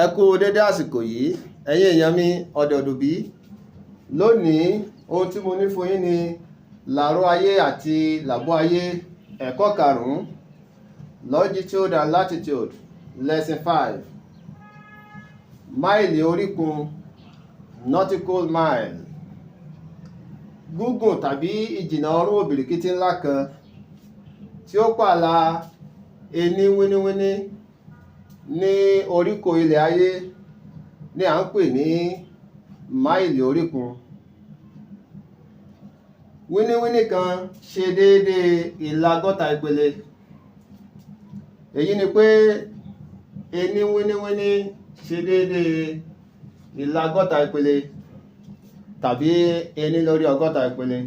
Ẹ kú dédé àsìkò yìí, ẹ̀yin èèyàn mi ọ̀dọ̀dùbí. Lónìí, ohun tí mo ní fún yín ni làró ayé àti làbó ayé, ẹ̀kọ́ karùn-ún, longitude and latitude, lesson 5. Máìlì oríkun, nautical mile. Gígùn tàbí ìjìnnà ọrún òbìrìkìtì ńlá kan tí ó pààlà ení wíníwíní ní oríkò ilẹ̀ ayé ní à ń pè ní máìlì oríkun. Wíníwíní kan ṣe déédéé ìlàgọ́ta ìpele. Èyí ni pé ení wíníwíní ṣe déédéé ìlàgọ́ta ìpele tàbí ení lórí ọgọ́ta ìpele.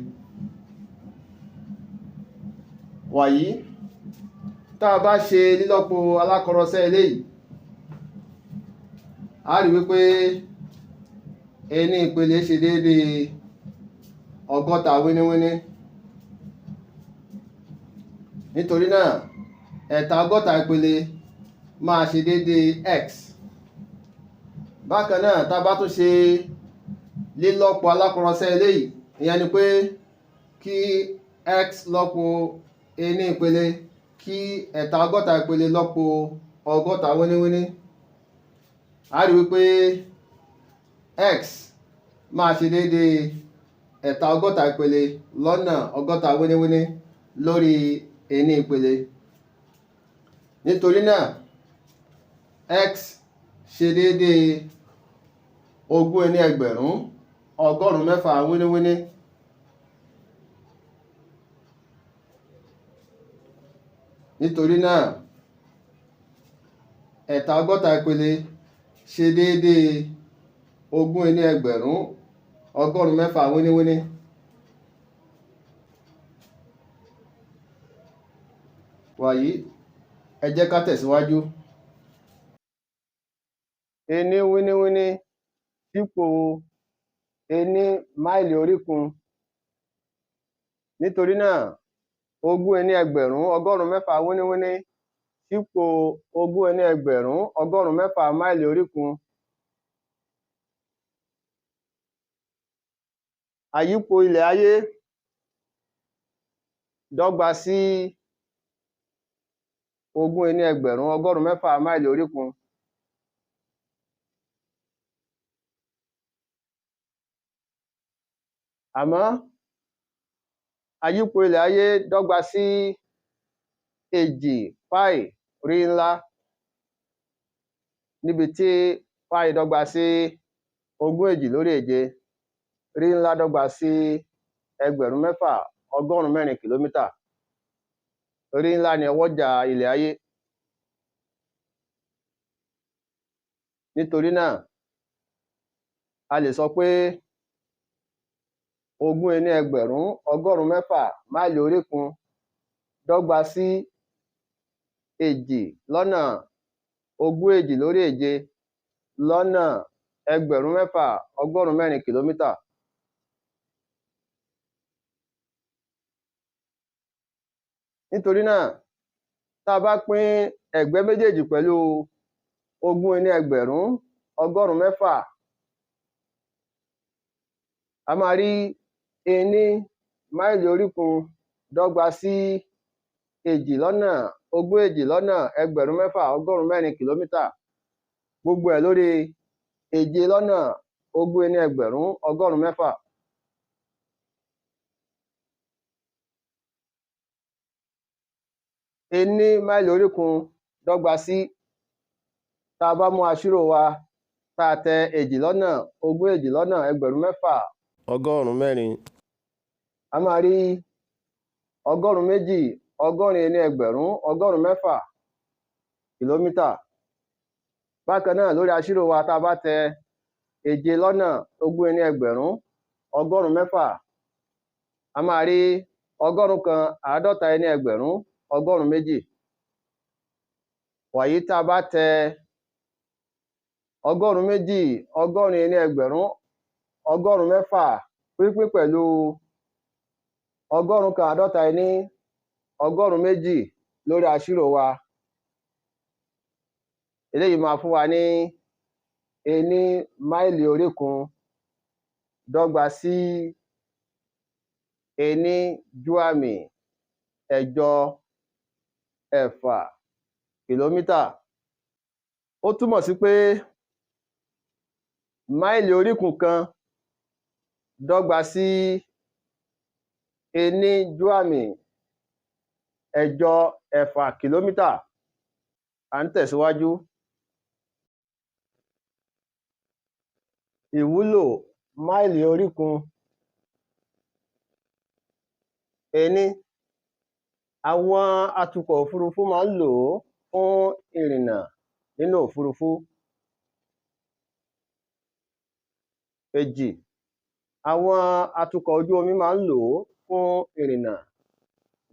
Wàyí, tá a bá ṣe lílọ́po alákọrọsẹ́ eléyìí, a rí wípé ení ìpele ṣe déédéé ọgọ́ta wíníwíní. Nítorí náà, ẹ̀ta ọgọ́ta ìpele máa ṣe déédéé x. Bákan náà, tá a bá tún ṣe lílọ́po alákọrọsẹ́ eléyìí, ìyẹn ni pé kí x lọ́po ení ìpele kí ẹ̀ta ọgọ́ta ìpele lọ́po ọgọ́ta wíníwíní, a rí wípé x máa ṣe déédéé ẹ̀ta ọgọ́ta ìpele lọ́nà ọgọ́ta wíníwíní lórí ení ìpele. Nítorí náà, x ṣe déédéé ogún ení ẹgbẹ̀rún ọgọ́rùn-ún mẹ́fà wíníwíní. Nítorí náà, ẹ̀ta ọgọ́ta ìpele ṣe déédéé ogún ení ẹgbẹ̀rún ọgọ́rùn-ún mẹ́fà wíníwíní. Wàyí, ẹ jẹ́ ká tẹ̀síwájú. Ení wíníwíní dípò ení máìlì oríkun. Nítorí náà, ogún ení ẹgbẹ̀rún ọgọ́rùn-ún mẹ́fà wíníwíní sípò ogún ení ẹgbẹ̀rún ọgọ́rùn-ún mẹ́fà máìlì oríkun. Àyípo ilẹ̀ ayé dọ́gba sí ogún ení ẹgbẹ̀rún ọgọ́rùn-ún mẹ́fà máìlì oríkun. Àmọ́ àyípo ilẹ̀ ayé dọ́gba sí èjì páì rí ńlá, níbi tí páì dọ́gba sí ogún èjì lórí èje, rí ńlá dọ́gba sí ẹgbẹ̀rún mẹ́fà ọgọ́rùn-ún mẹ́rin kìlómítà. Rí ńlá ni ọwọ́jà ilẹ̀ ayé. Nítorí náà, a lè sọ pé ogún ení ẹgbẹ̀rún ọgọ́rùn-ún mẹ́fà máìlì oríkun dọ́gba sí èjì lọ́nà ogún èjì lórí èje lọ́nà ẹgbẹ̀rún mẹ́fà ọgọ́rùn-ún mẹ́rin kìlómítà. Nítorí náà, tá a bá pín ẹ̀gbẹ́ méjèèjì pẹ̀lú ogún ení ẹgbẹ̀rún ọgọ́rùn-ún mẹ́fà, a máa rí ení máìlì oríkun dọ́gba sí èjì lọ́nà ogún èjì lọ́nà ẹgbẹ̀rún mẹ́fà ọgọ́rùn-ún mẹ́rin kìlómítà, gbogbo ẹ̀ lórí èje lọ́nà ogún ení ẹgbẹ̀rún ọgọ́rùn-ún mẹ́fà. Ení máìlì oríkun dọ́gba sí, tá a bá mú aṣírò wa tá a tẹ èjì lọ́nà ogún èjì lọ́nà ẹgbẹ̀rún mẹ́fà ọgọ́rùn-ún mẹ́rin, a máa rí ọgọ́rùn-ún méjì ọgọ́rin ení ẹgbẹ̀rún ọgọ́rùn-ún mẹ́fà kìlómítà. Bákan náà, lórí aṣírò wa tá a bá tẹ èje lọ́nà ogún ení ẹgbẹ̀rún ọgọ́rùn-ún mẹ́fà, a máa rí ọgọ́rùn-ún kan àádọ́ta ení ẹgbẹ̀rún ọgọ́rùn-ún méjì. Wàyí, tá a bá tẹ ọgọ́rùn-ún méjì ọgọ́rin ení ẹgbẹ̀rún ọgọ́rùn-ún mẹ́fà pínpín pẹ̀lú ọgọ́rùn-ún kan àádọ́ta ení ọgọ́rùn-ún méjì lórí aṣírò wa, Eléyìí máa fún wa ní ení máìlì oríkun dọ́gba sí ení júàmì ẹ̀jọ ẹ̀fà kìlómítà. Ó túmọ̀ sí pé máìlì oríkun kan dọ́gba sí ení júàmì ẹ̀jọ ẹ̀fà kìlómítà. À ń tẹ̀síwájú. Ìwúlò máìlì oríkun. Ení, àwọn atukọ̀ òfurufú máa ń lò ó fún ìrìnnà nínú òfurufú. Èjì, àwọn atukọ̀ ojú omi máa ń lò ó fún ìrìnnà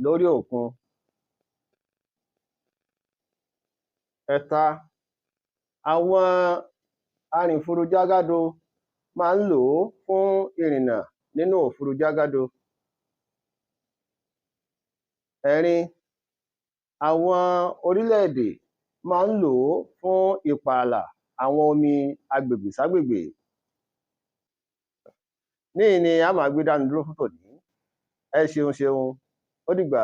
lórí òkun. Ẹ̀ta, àwọn arìnfurujágádo máa ń lò ó fún ìrìnnà nínú òfurujágádo. Ẹ̀rin, àwọn orílẹ̀-èdè máa ń lò ó fún ìpààlà àwọn omi agbègbè ságbègbè. Níhìn-ín ni a máa gbé dánu dúró fún tòní. Ẹ ṣeun ṣeun, ó dìgbà.